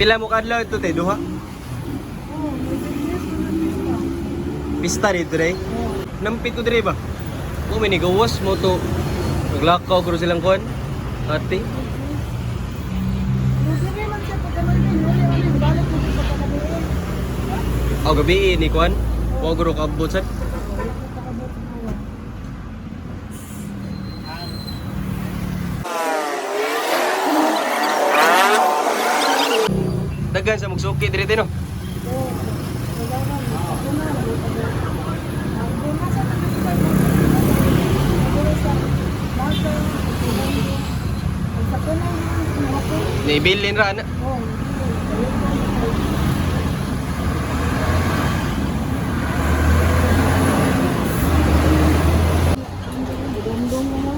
Pila mo kadlaw ito te duha? Oh, may business na pista. Pista dito re. Oh. Nampit ko dire ba? Oh, may nigawas mo to. Naglakaw guro silang kuan. Ate. Pero dili man siya pagkamalbin, wala wala balik mo sa pagkamalbin. Aw gabi ni kuan. Wa guro kaabot sad. Wala ko pakabot sa kuwan. Daghan sa magsuki dire te no. Oh, wala na, ako na, ako na sa taga sa bata, ang sa kunay man, ako. Nibilin ra ana. Oh, hindi. Dum-dum mo.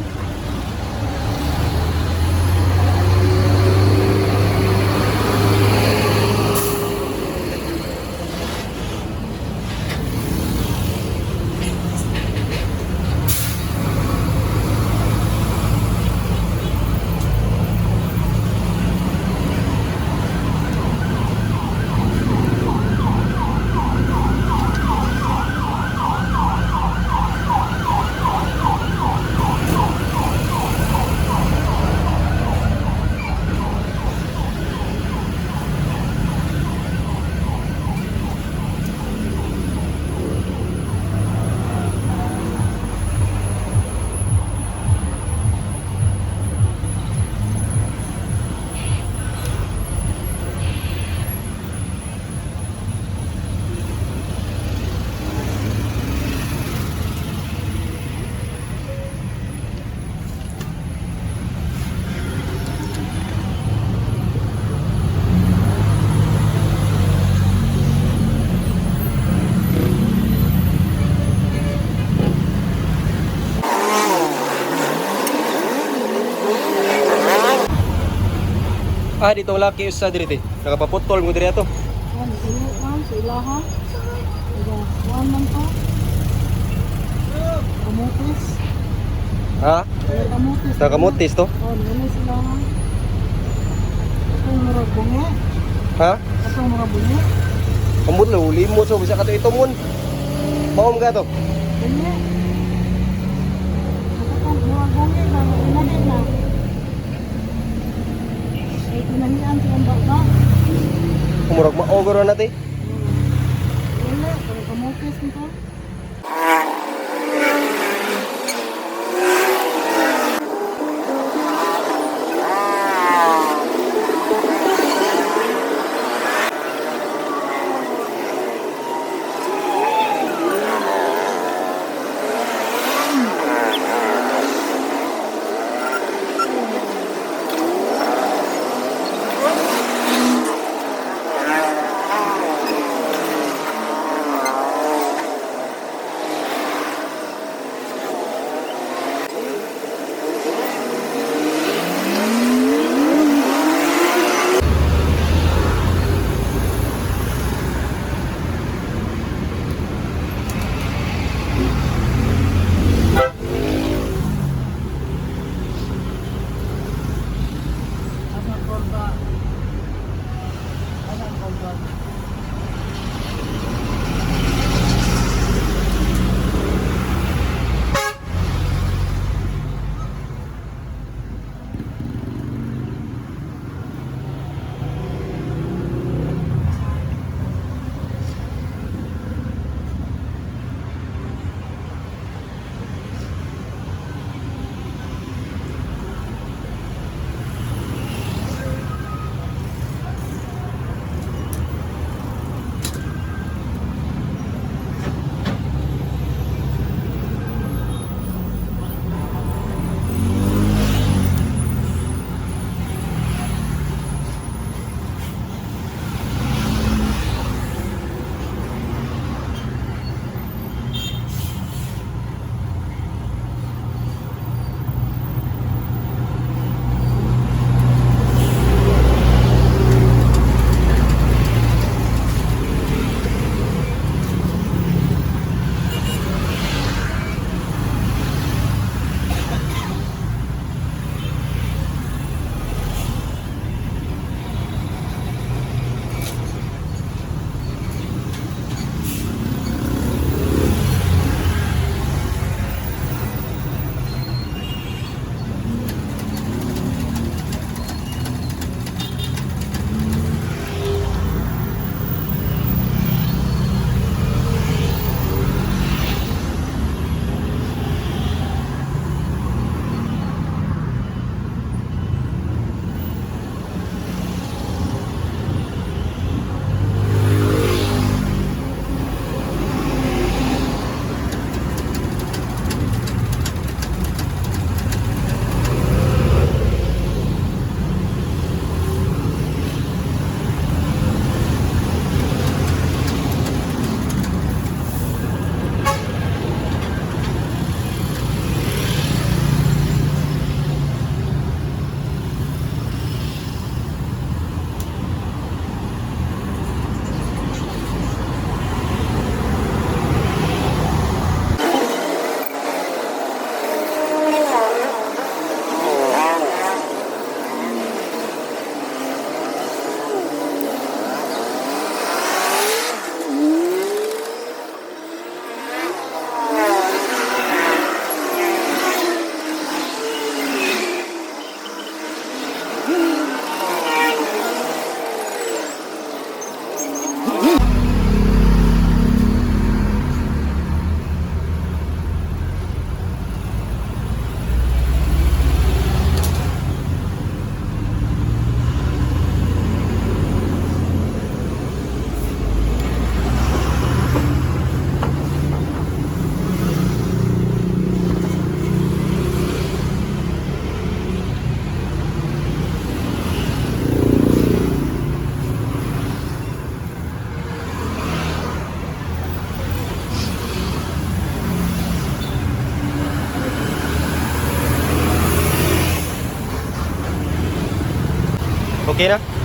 Ah, dito wala kay usa dire te. Nakapaputol mo dire ato. Kuan, dili man sa ilaha. Diba, kuan man to. Kamutis. Ha? Kaya kamutis. Sa kamutis to? Oh, nila sa ilaha. Atong murag bungi. Ha? Atong murag bungi. Kamot lo limot so bisa kato itumon. Maom ka to. Bungi. Atong murag bungi na inahin na. Ay, pinahian sa baba. Kumurag maogoro na te. Wala, pero kamutis nito. Asa kolba? Asa kolba? Okay na?